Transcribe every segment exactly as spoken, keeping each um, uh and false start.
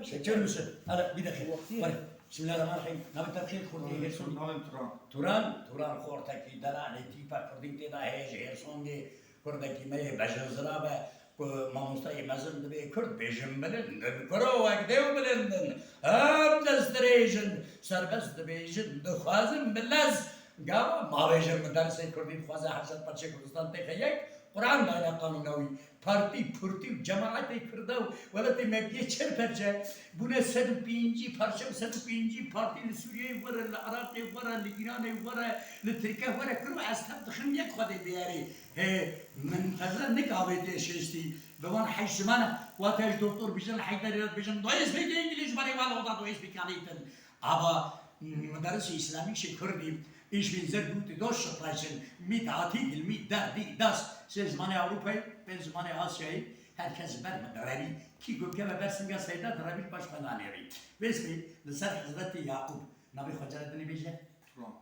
Şeker misin? Hele bir dakika. Wextî ye. Bari. Bismillahirrahmanirrahim. Navê te bi xêr, Xortê Hêrsongê. Navê Turan. Turan, Turan Xortekî, deranê tîpa Kurdî tê de heye ji Hêrsongê. Kurdekî me yê bejezira be, ku mamostayê mezin dibê Kurd bêjin bilind in, kuro wek dêw bilind in. Him destdirêj in, serbest dibêjin, dixwazin bi lez. Gava ma bêjin, muderisê Kurdî dixwaze her ser parçeyê Kurdistan têxe yek, Quran dayne qanûna wî. Partî, purtî û cemaetê Kurda û welatê me bûye çar parçe, bûne sed û pêncî parçe û sed û pêncî partî li Sûriyeyê were, li Iraqê were, li Îranê were, li Tirkê were, kuro ez tev dixim yek Xwedê biyarê. Hê, min teze nik avêtiye şêstî. Bi van heşt ziman e, wate ji doktor Bîjan Heyderî re dibêjim, doyê spêkê Îngilîz ji berê wala oda doyê spêkanê din. Ava, mm, muderisê Îslamîşê Kurdî, ich bin sehr gut Deutsch sprechen, mit Artikel, mit der, die, das. Sê zimanê Ewropayê, pênc zimanê Asyayê, her kes ji ber min direvî. Kî ku bikeve ber singa Seyda direvî, paş xwe nanêrî. Vê spî li ser Hezretî Yaqûb, navê xwe cara dinê bêje? Turan.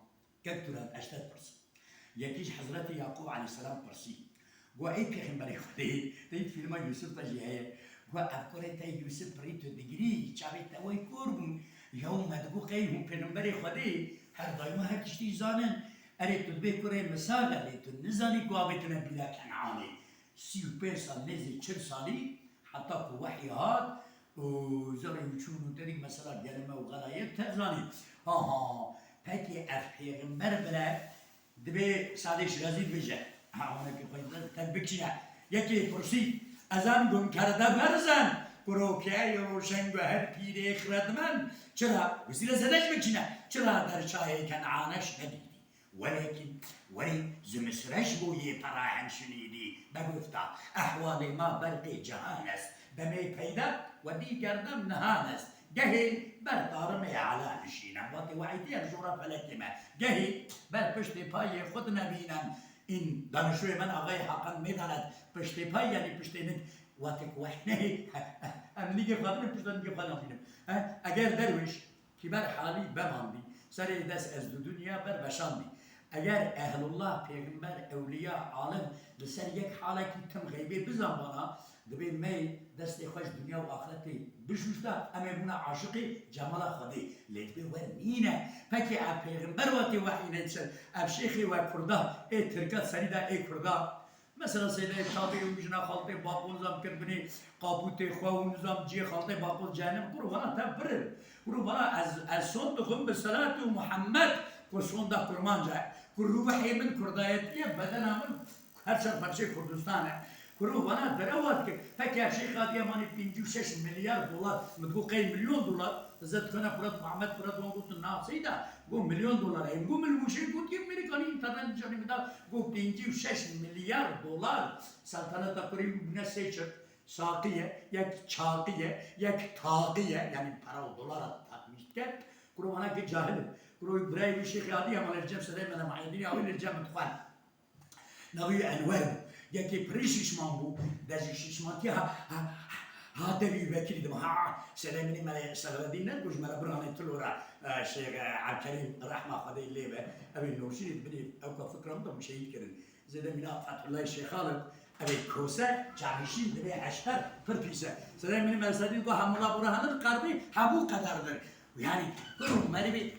Kek Turan, ez te dipirsim. Yekî ji Hezretî Yaqûb aleyhisselam pirsî. Got, ey pêxemberê Xwedê, te yî fîlma Yûsif de jî heye. Got, ev kurê te Yûsif pirî tu digirî, çavê te wey kor bûn. Yaw me digot, qey hûn pêxemberê Xwedê, her daîma her tiştî zanin. Erê tu dibê kurê misav e, lê tu nizanî ku avêtine bîra Kenanê. Sî û pênc sal, nêzî çil salî, heta ku wehî hat û zerê û çûn û te dî mesela gelime û xelayê te zanî. Ha ha, pekî ev pêxember bile, Dibê Sadê Şirazî dibêje, ha, wana ki xwe tev bikişîne. Yekê pirsî, ez an gum kerde berzem, ku rokeyê roşen guher pîrê xiredmen, çira, wî sîre zedeş bikişîne, çira der çayê Kenaneş nedîdî. Welekin, werê zimisreş bo yê perahen şinîdî, begufta, ehwalê ma berqê cihan est, demê peyda we dî kerdem nihan est. Gehê ber tarimê ela nişîne, vatê we eytî ev jora felekê me. Gehê ber piştê payê xwe dinebînen. În danişoyê me navê Hakan Mêdanet piştê pay, yanî piştê nik. Vatê ku weh nehê, em nigê xwe dibin, pişta nigê xwe nabînim. He? Eger derwêş, kîber halî bemandî, serê dest ez du dinya ber veşandî. Eger ehlullah, pêxember, ewliya, alim li ser yek halekî tim xeybê bizanbana, dibê me destê xwe ji dinya û axretê bişûşta, em ê bûna aşiqê cemala Xwedê. Lê dibê wer nîne. Pekî ev pêxember wa tê wehî nedişin, ev şêxê we kurda, ê tirka serî de ê kurda. Mesela Seydayê Tabî û jina xaltê baqûn zam kir binê Qabûtê xwe û nizam ciyê xaltê baqûz cehennem, kuro vana te birin. Kuro vana ez, ez son dixwim bi selatê û Muhammed, ku sonda kurmanc e. Ku ruhê min kurdayetî ye, bedena min her çar parçeyê Kurdistan e. Kuro vana derewa dike. Pekî ev şêxa diye manî pêncî û şeş milyar dolar, min digot qey milyon dolar, Hizret dikana Kurat Muhammed, Kurat wan gotin na Seyda, got milyon dolar. Em got min wişê got yê Amerîkanî înternet nîşanî min da, got pêncî û şeş milyar dolar. Seltaneta Kurê bûne sê çift. Saqî ye, yek çaqî ye, yek taqî ye, yanî pera û dolara takmîl dike. Kuro vana ki cahil in. Kuro birayê wî Şêxê Adî hema li cem Sedayê Mele Muhyiddînê awê li cem dixwend. Navê wî Enwer bû. Yekê pirî şişman bû. De ji şişmantiya ha, ha, ha, ha, devî Bekirî dima. Ha, Sedayê Mele Selahaddîn ne, ku ji Mele Burhanê Tilo re, e, Şêx, e, Evkerîm rehma Xwedê lê be. Ew ê nûşînê dibinê, ew ka fikra min de bû şehîd kirin. Zêde mîna Fethullahê Şêxal in, ev ê kose, çavîşîn dibê eşter pir pîs e. Sedayê min Mele Selahaddîn got, hemû la bora hene di qerdê, hebû qederdir. Yanî, kuro merivê,